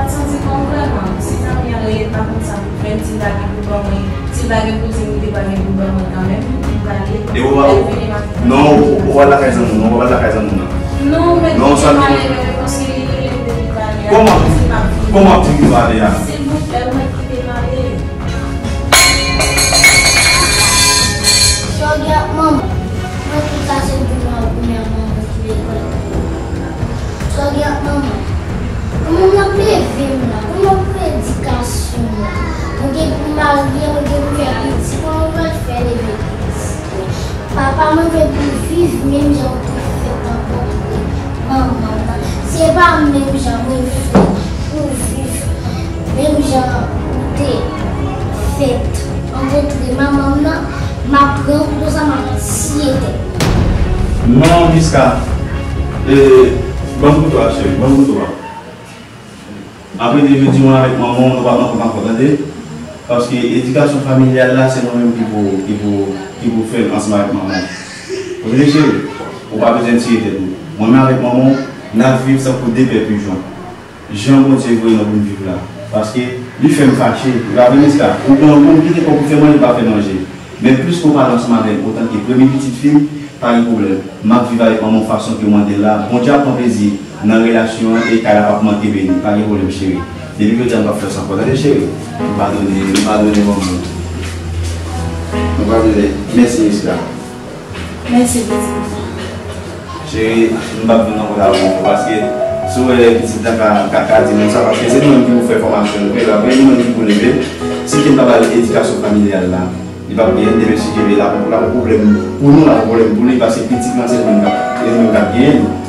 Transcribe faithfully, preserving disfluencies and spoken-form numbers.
pa t santi kò m vrèman. Si zanmi an rele m, pa konn sa pou m fè, si l pa gen pou l ban mwen, si l pa gen pou l di m, li te pa gen pou l ban mwen kanmenm, m prale. E ou pa, non, ou, ou pa lakay zanmi, non, ou pa lakay zanmi, non. Non, mwen kite pale, mwen rekonsilye, li rele m depi talè a, kòman, kòman w ap di m pale a? Silvouplè, mwen kite pale. Sa w gen ak manman? Mwen tout sa se pou mwen, premyèman, mwen ki lekòl. Sa w gen ak manman? Manman m ap leve m la. Kòman pou edikasyon m la? Mwen gen pou m marye, mwen gen pou m fè pitit. Kòman mwen pral fè leve pitit mwen? Papa mwen vle pou m viv menm jan ou te fèt rankontre manman m nan. Se pa menm jan mwen vle pou w viv menm jan ou te fèt rankontre manman m nan, m ap pran kouto sa, m ap tiye tèt. Non, Miska, e, ban m kouto a, cheri, ban m kouto a. Apre de jodi, mwen avèk manman w, nou p ap rankontre ankò, tande? Paske edikasyon familyal la, se mwen menm ki pou, ki pou, ki pou fè l ansanm avèk manman w. Ou tande, cheri? Ou pa bezwen tiye tèt ou. Mwen menm avèk manman w, n ap viv tankou de pè pijon. Jan Bondye voye nou pou n viv la. Paske li fè m fache. Ou pa vre, Miska? Ou pran, ou kite kòb pou fè manje, ou pa fè manje. Men plis ke w pale ansanm avè m otanke premye pitit fi m, pa gen pwoblèm. M ap viv avèk manman w fason ke w mande l la. Bondye ap pran plezi nan relasyon an e kay la p ap manke beni. Pa gen pwoblèm, cheri. Depi jodi a, m p ap fè sa ankò. Tande, cheri? M padone, m padone manman w. M padone. Mèsi, Miska. Mèsi, pitit. Cheri, m p ap vin nan kont avè w ankò, paske si w wè pitit la ka, ka, ka di moun sa, paske se nou menm ki pou fè fòmasyon nou, men apre nou menm ki pou leve l. Si ke n pa ba l edikasyon familyal la, li p ap genyen, demen si ke l ap, l ap pwoblèm pou nou, l ap pwoblèm pou li, paske pitit lan se nou menm k ap, se nou menm k ap genyen l.